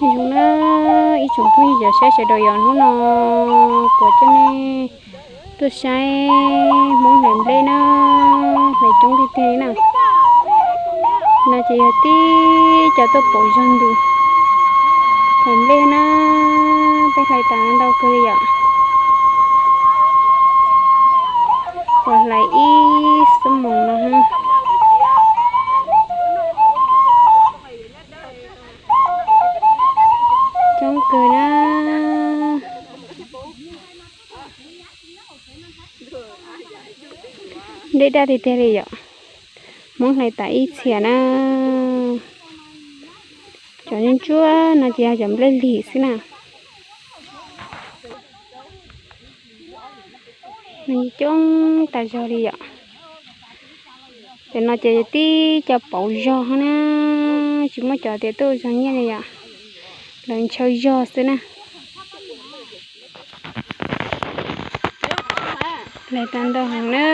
Zoo na, ib tsoom phooj ywg cov saib sawv daws, yog hnub no kuv coj nej tuaj saib Hmoob hlais nplej na, hlais coob tiag tiag na. No ces yog tib co tuaj pauv zog ntws hlais nplej na, peb hlais tas ntau kawg li yom. Uas hlais ib xuab moos no. Coob kawg na. Nplej daj tiag tiag li yom. Hmoob hlais tas ib txhia na. Cov ntsuab ntsuab no ces yog cov nplej lig xwb na. Coob tas zog li yom. Cov no ces tib co pauv zog na, tsis muaj cov tias tuaj zog nyiaj li yom. Lawv ntshaw zog xwb na. Hlais tas ntau heev na.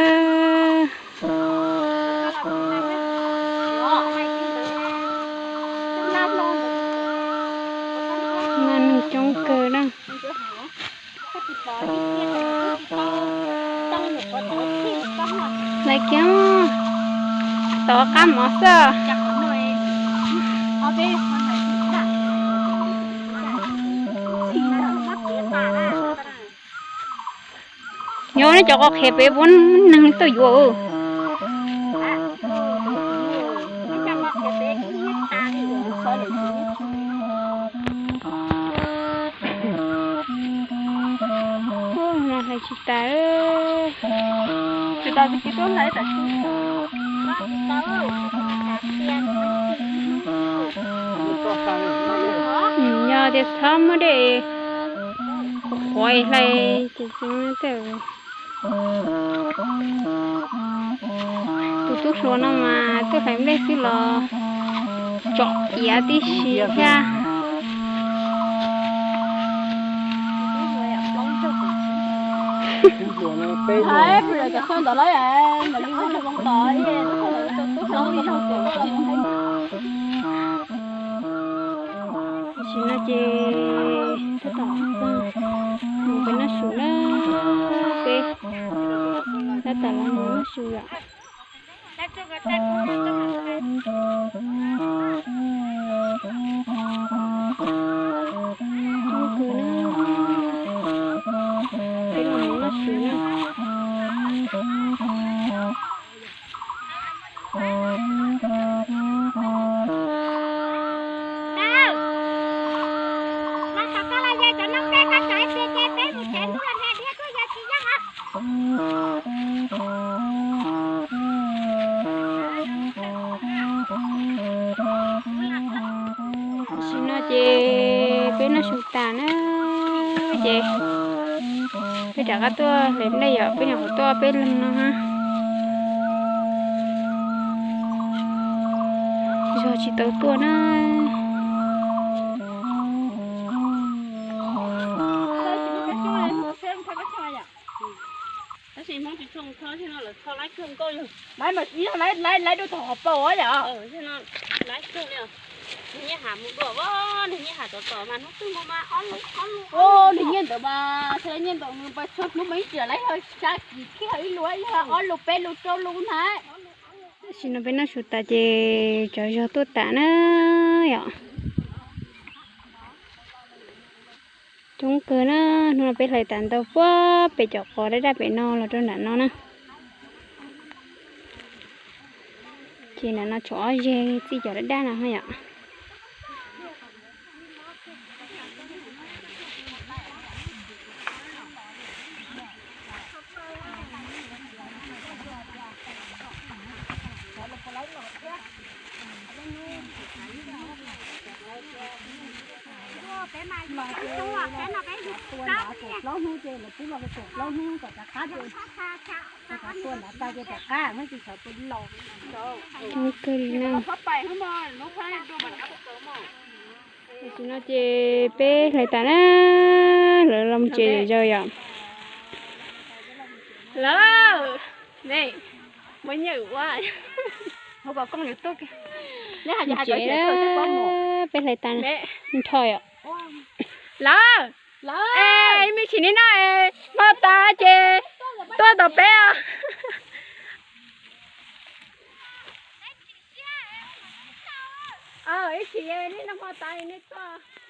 Mas neeg coob kawg na. Hlais kiag, tov qab mov xwb. Nyob nej cov qos qhiav pem puab neeg tuaj yuav. Hlais tsis tas. Yog tias txhob muaj dej qhuav hlais ces tsis muaj. Tus tub hluas no mas tuaj hlais nplej xwb los tsom iav tib si thiab. Tam sim no ces tab tom mus pem noj su na, peb tab tom los mus noj su lawm. Coob kawg na, peb los mus noj su na. Tam sim no ces peb noj su tas na, ces peb rov qab tuaj hlais nplej yom, peb nyuam qhuav tuaj peb leeg no na. Zog tsis tau tuaj na. Tab sis Hmoob tsis tshua mus tho, lawv mas yog laiv, laiv dua thaum hauv paus yom. Laiv kawg li os. Nws nyiaj ham mus dua, nws nyiaj ham tom tom mas hnub twg mus mas ob lub, ob lub. Nws nyiaj ntawd mas, nyiaj ntawd nws pas txhua hnub mas ib tsiam laiv yog xya kis thiab, ib lub yog ob lub peb lub rau lub ntag. Tam sim no peb noj su tas ces tsov zog tuaj tas na yom. Coob kawg na, hnub no peb hlais tas ntau puag pem cov qos daj daj pem no los rau nram no na. Ces nram no tshuav ob zeg txij cov daj daj no yom. Tua ntawd kaum plaub hnub ces lawv pub los kaum plaub hnub kom rov qab ces, rov qab tua ntawd tas ces rov qab, muab tsis sawv tua los. Coob kawg li na. Tam sim no ces peb hlais tas na, lawv los tsev zom zaws yom. Lawv, ne, muaj nyiaj ua, mus kom kooj yuav tuaj. Tsev na. Peb hlais tas nrho os. Lawm, ib me chim li no hmo tas ces tuaj tom peb os. Ib chim li no hmo tas nej tuaj.